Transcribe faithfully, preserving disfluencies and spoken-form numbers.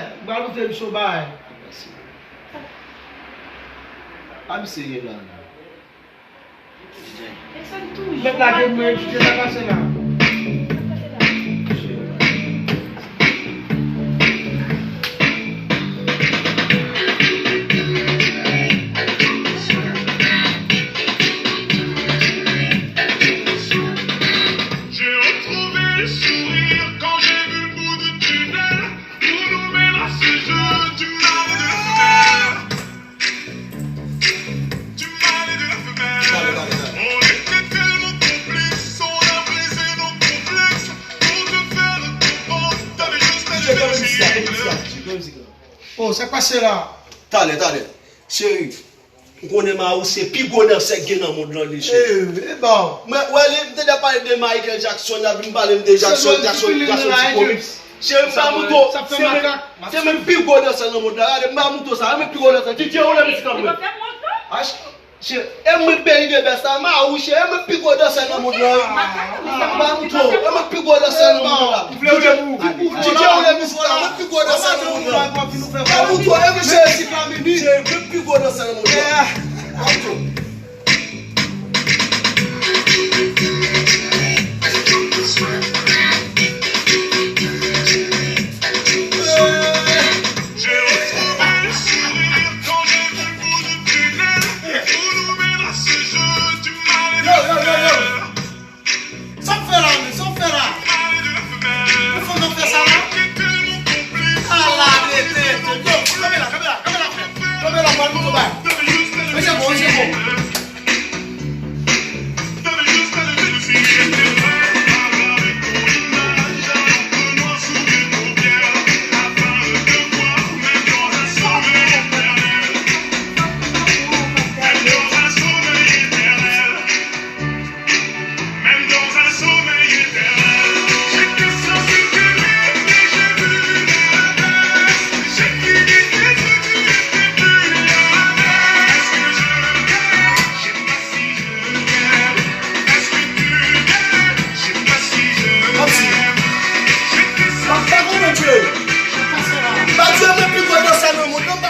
M pral montre misye yon bagay. A misye ye la, non. Nèg la gen mwen, ki te la pase la. J'ai retrouvé le sourire quand j'ai vu le bout du tunnel où nous mène ce jeu du mari et de la femelle. Du mari et de la femelle. On était tellement complices, on a brisé nos complexes pour te faire comprendre, t'avais juste à lever le sifflet. Oh, sa k pase la? Talè, talè. Cheri, ou konnen Mawu se pi gwo dansè k gen nan mond lan, li, cheri. Eh, eh, bon. Mwen, wè, li, m te deja pale de Michael Jackson, l ap vin pale m de Jackson, Jackson, Jackson ti komik. Cheri, m ba mouto, se menm, se menm pi gwo dansè nan mond lan. Gade, m ba mouto sa, e mwen pi gwo dansè. D J, ou lè mizik lan mwen. Ach, cheri, e mwen peyi de bèsta, Mawu, cheri, e mwen pi gwo dansè nan mond lan. M ba mouto, e mwen pi gwo dansè nan mond lan. D J, ou lè mizik lan, mwen pi gwo dansè nan mond lan. Ba mouto, e mwen cheri, cheri, mwen pi gwo dansè nan mond lan. Ba mouto. J'ai retrouvé le sourire quand j'ai vu le bout du tunnel où nous mène ce jeu du mari et de la femelle. Sa w fè la, men? Sa w fè la? Ou fè nan fè sa la? Ala, mete, yo, kanpe la, kanpe la, kanpe la, frè. Kanpe la, pral mouto bay. Mesye bon, mesye bon. Même dans un sommeil éternel, j'étais censé t'aimer, mais j'ai vu le revers. J'ai fini de te dire depuis la veille. Est-ce que je regrette? Je sais pas si je regrette. Est-ce que tu regrettes? Je sais pas si je regrette. J'étais censé t'aimer, mais j'ai vu le revers. Ba Dye mwen pi gwo dansè nan mond lan, ba